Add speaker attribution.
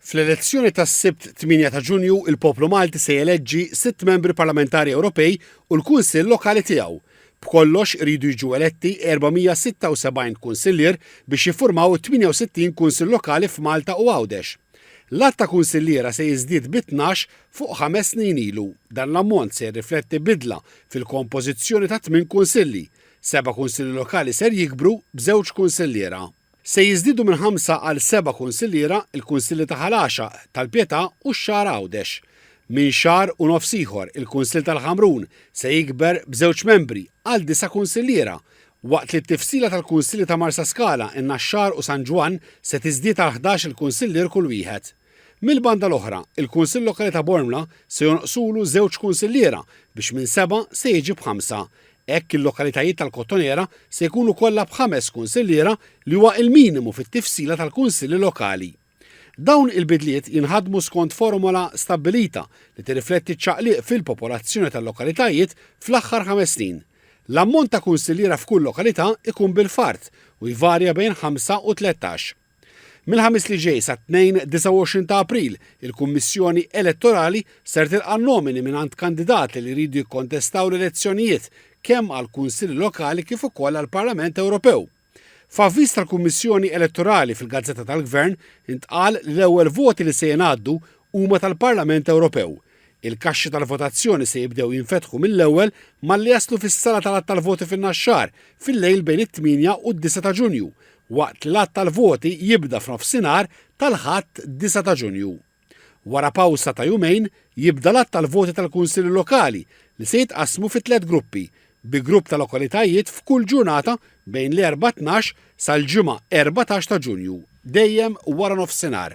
Speaker 1: Fl-elezzjoni tas-Sibt 8 ta' Ġunju, il-poplu Malti se jeleġġi sitt membri parlamentari Ewropej u l-Kunsill Lokali tiegħu. B'kollox iridu jiġu eletti 476 kunsillier biex jiffurmaw 68 kunsill lokali f'Malta u Għawdex. L-għadd ta' kunsilliera se jiżdied bi 12 fuq ħames snin ilu. Dan l-ammont se jirrifletti bidla fil-kompożizzjoni ta' tmien kunsilli. Seba' kunsilli lokali ser jikbru b'żewġ kunsilliera. Se jiżdiedu minn ħamsa għal seba' kunsilliera l-kunsilli ta' Ħal Għaxaq, Tal-Pietà u x-Xagħra Għawdex. Minn xahar u nofs ieħor, il-Kunsill tal-Ħamrun se jikber b'żewġ membri għal disa' kunsilliera, waqt li t-tifsila tal-kunsilli ta' Marsaskala, in-Naxxar u San Ġwann se tiżdied għal 11-il kunsillier kull wieħed. Mill-banda l-oħra, il-Kunsill Lokali ta' Bormla se jonqsulu żewġ kunsilliera biex minn sebgħa se jiġi b'ħamsa. Hekk il-lokalitajiet tal-Kottonera se jkunu kollha b'ħames kunsilliera li huwa il-minimu fit-tifsila tal-kunsilli lokali. Dawn il-bidliet jinħadmu skont formola stabbilita li tirrifletti ċ-ċaqliq fil-popolazzjoni tal-lokalitajiet fl-aħħar ħames snin. L-ammont ta' kunsilliera f'kull lokalità ikun bil-fard u jvarja bejn ħamsa u 13. Mill-Ħamis li ġej sat-Tnejn 29 ta' April, il-Kummissjoni Elettorali ser tilqa' nomini mingħand kandidati li jridu jikkontestaw l-elezzjonijiet kemm għall-Kunsilli Lokali kif ukoll għall-Parlament Ewropew. F'avviż tal-Kummissjoni Elettorali fil-Gazzetta tal-Gvern intqal li l-ewwel voti li se jingħaddu huma tal-Parlament Ewropew. Il-kaxxi tal-votazzjoni se jibdew jinfetħu mill-ewwel malli jaslu fis-sala tal-għadd tal-voti fin-Naxxar fil-lejl bejn it-8 u d-9 ta' Ġunju, waqt li l-għadd tal-voti jibda f'nofsinhar tal-Ħadd 9 ta' Ġunju. Wara pawsa ta' jumejn, jibda l-għadd tal-voti tal-Kunsilli Lokali li se jitqassmu fi tliet gruppi, bi grupp ta' lokalitajiet f'kull ġurnata bejn l-Erbgħa 12 sal-Ġimgħa 14 ta' Ġunju, dejjem wara nofsinhar.